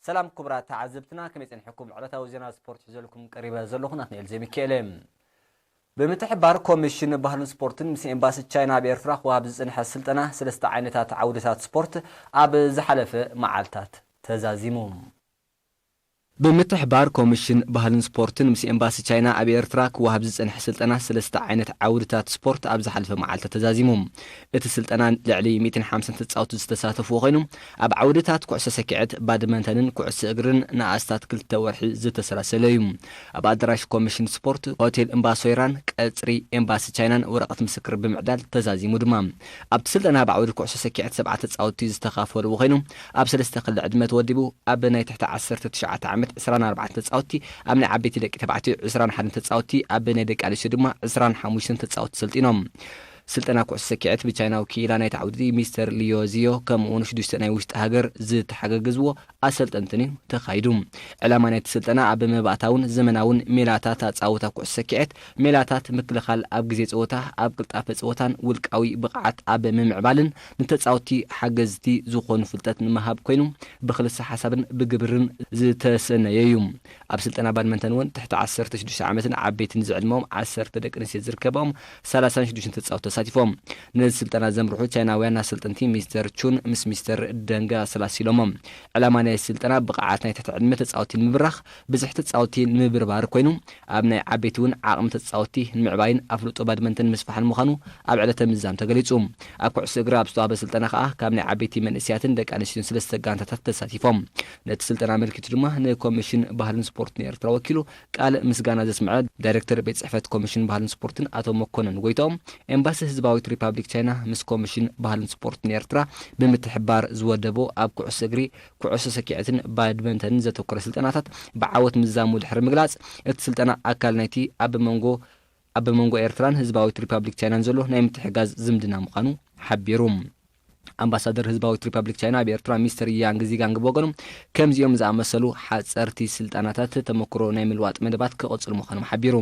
ሰላም ክቡራት ተዓዘብትና፣ ከመይ ጸኒሕኩም? ዕለታዊ ዜና ስፖርት ሒዘልኩም ቀሪበ ዘለኹ ናትናኤል ዘሚካኤል እየ። ብምትሕብባር ኮሚሽን ባህልን ስፖርትን ምስ ኤምባሲ ቻይና ኣብ ኤርትራ ክወሃብ ዝጸንሐ ስልጠና ሰለስተ ዓይነታት ዓውድታት ስፖርት ኣብ ዝሓለፈ መዓልታት ተዛዚሙ። ብምትሕብባር ኮሚሽን ባህልን ስፖርትን ምስ ኤምባሲ ቻይና ኣብ ኤርትራ ክወሃብ ዝጸንሐ ስልጠና ሰለስተ ዓይነት ዓውድታት ስፖርት ኣብ ዝሓለፈ መዓልታት ተዛዚሙ። እቲ ስልጠና ልዕሊ ሚእትን ሓምሳን ተጻወትቲ ዝተሳተፍዎ ኮይኑ፣ ኣብ ዓውድታት ኩዕሶ ሰኪዐት፣ ባድመንተንን ኩዕሶ እግርን ንኣስታት ክልተ ወርሒ ዝተሰላሰለ እዩ። ኣብ ኣዳራሽ ኮሚሽን ስፖርት ሆቴል እምባሶይራን ቀጽሪ ኤምባሲ ቻይናን ወረቐት ምስክር ብምዕዳል ተዛዚሙ ድማ። ኣብቲ ስልጠና ኣብ ዓውዲ ኩዕሶ ሰኪዐት ሰብዓ ተጻወትቲ ዝተኻፈልዎ ኮይኑ፣ ኣብ ሰለስተ ክሊ ዕድመ ተወዲቡ፣ ኣብ ናይ ትሕቲ ዓሰርተ ትሽዓተ ዓመት ዕስራን ኣርባዕተን ተጻወትቲ፣ ኣብ ናይ ዓበይቲ ደቂ ተባዕትዮ ዕስራን ሓደን ተጻወትቲ፣ ኣብ ናይ ደቂ ኣንስትዮ ድማ ዕስራን ሓሙሽተን ተጻወትቲ ሰልጢኖም። ስልጠና ኩዕሶ ሰኪዐት ብቻይናዊ ክኢላ ናይቲ ዓውዲ ሚስተር ሊዮ ዚዮ፣ ከምኡ እውን ሽዱሽተ ናይ ውሽጢ ሃገር ዝተሓጋገዝዎ ኣሰልጠንትን እዩ ተኻይዱ። ዕላማ ናይቲ ስልጠና ኣብ መባእታውን ዘመናውን ሜላታት ኣጻወታ ኩዕሶ ሰኪዐት፣ ሜላታት ምክልኻል ኣብ ግዜ ጸወታ፣ ኣብ ቅልጣፈ ጸወታን ውልቃዊ ብቕዓት ኣብ ምምዕባልን ንተጻወትቲ ሓገዝቲ ዝኾኑ ፍልጠት ንምሃብ ኮይኑ፣ ብክልሰ ሓሳብን ብግብርን ዝተሰነየ እዩ። ኣብ ስልጠና ባድመንተን እውን ትሕቲ ዓሰርተ ሽዱሽተ ዓመትን ዓበይትን ዝዕድመኦም ዓሰርተ ደቂ ኣንስትዮ ዝርከብኦም ሰላሳን ሽዱሽተን ተጻወትቲ ተሳቲፎም። ነዚ ስልጠና ዘምርሑ ቻይናውያን ኣሰልጠንቲ ሚስተር ቹን ምስ ሚስተር ደንጋ ኣሰላሲሎሞም። ዕላማ ናይ ስልጠና ብቕዓት ናይ ትሕቲ ዕድመ ተጻወትቲ ንምብራኽ፣ ብዝሒ ተጻወትቲ ንምብርባር ኮይኑ፣ ኣብ ናይ ዓበይቲ እውን ዓቕሚ ተጻወትቲ ንምዕባይን ኣፍልጦ ባድመንተን ምስፋሕን ምዃኑ ኣብ ዕለተ ምዛም ተገሊጹ። ኣብ ኩዕሶ እግሪ ኣብ ዝተዋህበ ስልጠና ከኣ ካብ ናይ ዓበይቲ መንእሰያትን ደቂ ኣንስትዮን ሰለስተ ጋንታታት ተሳቲፎም። ነቲ ስልጠና ኣመልኪቱ ድማ ንኮሚሽን ባህልን ስፖርትን ኤርትራ ወኪሉ ቃል ምስጋና ዘስምዐ ዳይሬክተር ቤት ጽሕፈት ኮሚሽን ባህልን ስፖርትን ኣቶ መኮነን ጎይትኦም፣ ኤምባሲ ህዝባዊት ሪፓብሊክ ቻይና ምስ ኮሚሽን ባህልን ስፖርትን ኤርትራ ብምትሕብባር ዝወደቦ ኣብ ኩዕሶ እግሪ፣ ኩዕሶ ሰኪዐትን ባድመንተንን ዘተኮረ ስልጠናታት ብዓወት ምዛሙ ድሕሪ ምግላጽ፣ እቲ ስልጠና ኣካል ናይቲ ኣብ መንጎ ኣብ መንጎ ኤርትራን ህዝባዊት ሪፓብሊክ ቻይናን ዘሎ ናይ ምትሕጋዝ ዝምድና ምዃኑ ሓቢሩ። ኣምባሳደር ህዝባዊት ሪፓብሊክ ቻይና ኣብ ኤርትራ ሚስተር ያንግ ዚጋንግ ብወገኑ፣ ከምዚኦም ዝኣመሰሉ ሓጸርቲ ስልጠናታት ተመክሮ ናይ ምልዋጥ መደባት ክቕጽሉ ምዃኖም ሓቢሩ።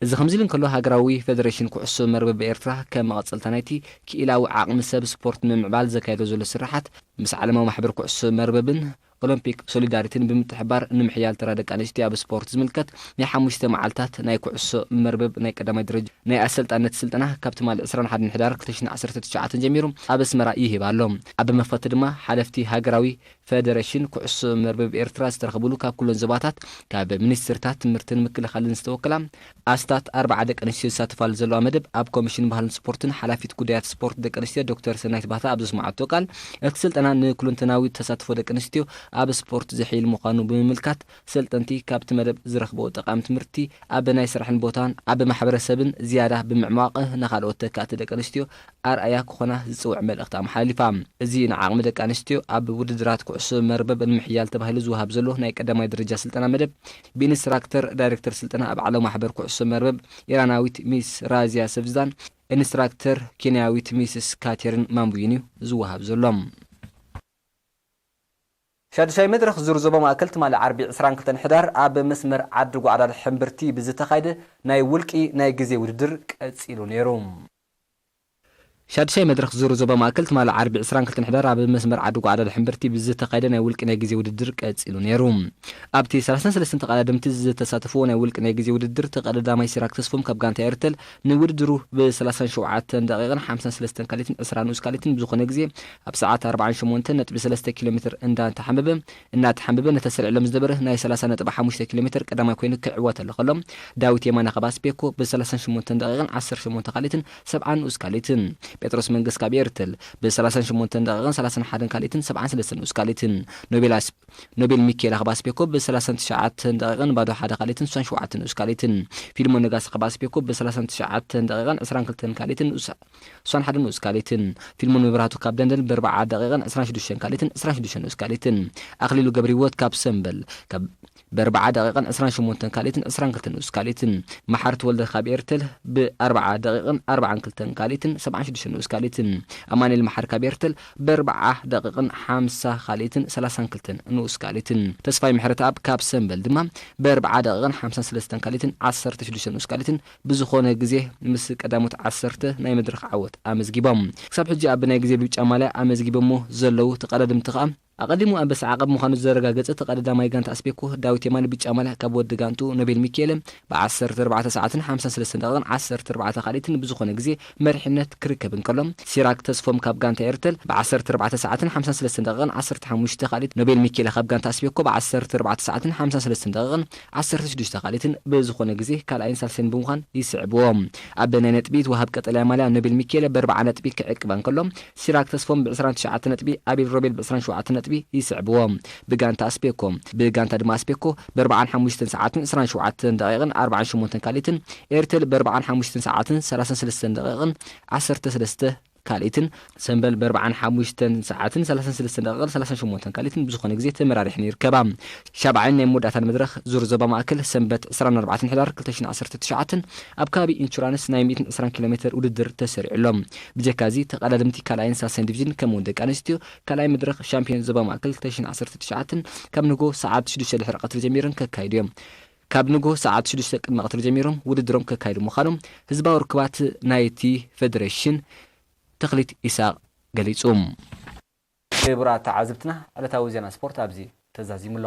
እዚ ከምዚ ኢሉ እንከሎ፣ ሃገራዊ ፌደሬሽን ኩዕሶ መርበብ ኤርትራ ከም መቐጸልታ ናይቲ ክኢላዊ ዓቕሚ ሰብ ስፖርት ንምምዕባል ዘካየዶ ዘሎ ስራሓት፣ ምስ ዓለማዊ ማሕበር ኩዕሶ መርበብን ኦሎምፒክ ሶሊዳሪቲን ብምትሕባር ንምሕያል ተራ ደቂ ኣንስትዮ ኣብ ስፖርት ዝምልከት ናይ ሓሙሽተ መዓልታት ናይ ኩዕሶ መርበብ ናይ ቀዳማይ ደረጃ ናይ ኣሰልጣነት ስልጠና ካብ ትማሊ ዕስራን ሓደን ሕዳር ክልተ ሽሕን ዓሰርተ ትሽዓተን ጀሚሩ ኣብ ኣስመራ ይህብ ኣሎ። ኣብ መኽፈቲ ድማ ሓለፍቲ ሃገራዊ ፌደሬሽን ኩዕሶ መርበብ ኤርትራ ዝተረኸብሉ ካብ ኩለን ዞባታት ካብ ሚኒስትርታት ትምህርትን ምክልኻልን ዝተወከላ ኣስታት ኣርባዓ ደቂ ኣንስትዮ ዝሳተፋሉ ዘለዋ መደብ ኣብ ኮሚሽን ባህልን ስፖርትን ሓላፊት ጉዳያት ስፖርት ደቂ ኣንስትዮ ዶክተር ሰናይት ባህታ ኣብ ዘስምዓቶ ቃል፣ እቲ ስልጠና ንኩለንተናዊ ተሳትፎ ደቂ ኣንስትዮ ኣብ ስፖርት ዘሕይል ምዃኑ ብምምልካት፣ ሰልጠንቲ ካብቲ መደብ ዝረኽብዎ ጠቓሚ ትምህርቲ ኣብ ናይ ስራሕን ቦታን ኣብ ማሕበረሰብን ዝያዳ ብምዕሟቕ ንኻልኦት ተካእቲ ደቂ ኣንስትዮ ኣርኣያ ክኾና ዝጽውዕ መልእኽቲ ኣመሓላሊፋ። እዚ ንዓቕሚ ደቂ ኣንስትዮ ኣብ ውድድራት ኩዕሶ መርበብ ንምሕያል ተባሂሉ ዝወሃብ ዘሎ ናይ ቀዳማይ ደረጃ ስልጠና መደብ ብኢንስትራክተር ዳይሬክተር ስልጠና ኣብ ዓለም ማሕበር ኩዕሶ መርበብ ኢራናዊት ሚስ ራዚያ ሰብዝዳን ኢንስትራክተር ኬንያዊት ሚስስ ካቴሪን ማምቡይን እዩ ዝወሃብ ዘሎ። ሻድሻይ መድረኽ ዙር ዞባ ማእከል ትማሊ ዓርቢ ዕስራን ክልተን ሕዳር ኣብ መስመር ዓዲ ጓዕዳድ ሕምብርቲ ብዝተኻየደ ናይ ውልቂ ናይ ግዜ ውድድር ቀጺሉ ነይሩ። ሻድሻይ መድረኽ ዙር ዞባ ማእከል ትማሊ ዓርቢ ዕስራን ክልተን ሕዳር ኣብ መስመር ዓዲ ጓዕዳድ ሕምብርቲ ብዝተኻየደ ናይ ውልቂ ናይ ግዜ ውድድር ቀጺሉ ነይሩ። ኣብቲ ሰላሳን ሰለስተን ተቐዳደምቲ ዝተሳተፍዎ ናይ ውልቂ ናይ ግዜ ውድድር፣ ተቐዳዳማይ ሲራክ ተስፎም ካብ ጋንታ ኤርተል ንውድድሩ ብ ሰላሳን ሸውዓተን ደቂቕን ሓምሳን ሰለስተን ካሊትን ዕስራን ንኡስ ካሊትን ብዝኾነ ግዜ ኣብ ሰዓት ኣርባዓን ሸሞንተን ነጥቢ ሰለስተ ኪሎ ሜትር እንዳተሓንበበ፣ እናተሓንበበ ነቲ ኣሰሪዕሎም ዝነበረ ናይ ሰላሳ ነጥቢ ሓሙሽተ ኪሎ ሜትር ቀዳማይ ኮይኑ ክዕወተሉ ከሎ፣ ዳዊት የማነ ካብ ኣስቤኮ ብ ሰላሳን ሸሞንተን ደቂቕን ዓሰርተ ሸሞንተ ካሊትን ሰብዓን ንኡስ ካሊትን፣ ጴጥሮስ መንግስ ካብ ኤርተል ብ ሰላሳን ሸሞንተን ደቂቕን ሰላሳን ሓደን ካሊትን ሰብዓን ሰለስተን ንኡስ ካሊትን፣ ኖቤል ኣስ-፣ ኖቤል ሚካኤል ካብ ኣስቤኮ ብ ሰላሳን ትሽዓተን ደቂቕን ባዶ ሓደ ካሊትን ስሳን ሸውዓተን ንኡስ ካሊትን፣ ፊልሞን ነጋሲ ካብ ኣስቤኮ ብ ሰላሳን ትሽዓተን ደቂቕን ዕስራን ክልተን ካሊትን ንኡስ ስሳን ሓደ ንኡስ ካሊትን፣ ፊልሞን መብራህቱ ካብ ደንደን ብ ኣርባዓ ደቂቕን ዕስራን ሽዱሽተን ካሊትን ዕስራን ሽዱሽተን ንኡስ ካሊትን፣ ኣኽሊሉ ገብረሂወት ካብ ሰምበል ካብ ብ ኣርባዓ ደቂቕን ዕስራን ሸሞንተን ካሊትን ዕስራን ክልተን ንኡስ ካሊትን፣ መሓሪ ተወልደ ካብ ኤርተል ብ ኣርባዓ ደቂቕን ኣርባዓን ክልተን ካሊትን ሰብዓን ሽዱሽተን ንኡስ ካሊትን፣ ኣማኑኤል መሓሪ ካብ ኤርተል ብ ኣርባዓ ደቂቕን ሓምሳ ካሊትን ሰላሳን ክልተን ንኡስ ካሊትን፣ ተስፋይ ምሕረተኣብ ካብ ሰምበል ድማ ብ ኣርባዓ ደቂቕን ሓምሳን ሰለስተን ካሊትን ዓሰርተ ሽዱሽተን ንኡስ ካሊትን ብዝኾነ ግዜ ምስ ቀዳሞት ዓሰርተ ናይ መድረኽ ዓወት ኣመዝጊቦም። ክሳብ ሕጂ ኣብ ናይ ግዜ ብጫ ማልያ ኣመዝጊቦሞ ዘለዉ ተቐዳደምቲ ከኣ ኣቐዲሙ ኣንበሳ ዓቐብ ምዃኑ ዘረጋገጸ ተቐዳዳማይ ጋንታ ኣስቤኮ ዳዊት የማነ ብጫ ማልያ ካብ ወዲ ጋንቱ ኖቤል ሚኬለ ብ14 ሰዓትን ሓምሳን ሰለስተን ደቂቕን ዓሰርተ ኣርባዕተ ካልኢትን ብዝኾነ ግዜ መሪሕነት ክርከብ እንከሎ፣ ሲራክ ተስፎም ካብ ጋንታ ኤርተል ብ14 ሰዓትን ሓምሳን ሰለስተን ደቂቕን ዓሰርተ ሓሙሽተ ካልኢት፣ ኖቤል ሚኬለ ካብ ጋንታ ኣስቤኮ ብ14 ሰዓትን ሓምሳን ሰለስተን ደቂቕን ዓሰርተ ሽዱሽተ ካልኢትን ብዝኾነ ግዜ ካልኣይን ሳልሳይን ብምዃን ይስዕብዎ። ኣብ ናይ ነጥቢ ተዋሃብ ቀጠልያ ማልያ ኖቤል ሚኬለ ብ ኣርብዓ ነጥቢ ክዕቅባ እንከሎ፣ ሲራክ ተስፎም ብ29 ነጥቢ፣ ኣቤል ሮቤል ብ27 ነጥቢ ይስዕብዎ። ብጋንታ ኣስቤኮ ብጋንታ ድማ ኣስቤኮ ብ45 ሰዓትን 27 ደቂቕን 48 ካልኢትን፣ ኤርተል ብ45 ሰዓትን 33 ደቂቕን 13 ካልኢትን፣ ሰምበል ብ45 ሰዓትን 33 ደቂቕን 38 ካልኢትን ብዝኾነ ግዜ ተመራሪሕን ይርከባ። ሻብዓይን ናይ መወዳእታን መድረኽ ዙር ዞባ ማእከል ሰንበት ዕስራን ኣርባዕተን ሕዳር ክልተ ሽሕን ዓሰርተ ትሽዓተን ኣብ ከባቢ ኢንሹራንስ ናይ ሚእትን ዕስራን ኪሎ ሜትር ውድድር ተሰሪዑ ኣሎ። ብጀካ እዚ ተቐዳደምቲ ካልኣይን ሳልሳይን ዲቪዥን ከምኡውን ደቂ ኣንስትዮ ካልኣይ መድረኽ ሻምፒዮን ዞባ ማእከል ክልተ ሽሕን ዓሰርተ ትሽዓተን ካብ ንጎ ሰዓት ሽዱሽተ ድሕሪ ቀትሪ ጀሚሮም ከካይዱ እዮም። ካብ ንጎ ሰዓት ሽዱሽተ ቅድሚ ቀትሪ ጀሚሮም ውድድሮም ከካይዱ ምዃኖም ህዝባዊ ርክባት ናይቲ ፌደሬሽን ተኽሊት ኢሳቕ ገሊጹ። ክቡራት ተዓዘብትና፣ ዕለታዊ ዜና ስፖርት ኣብዚ ተዛዚሙ ኣሎ።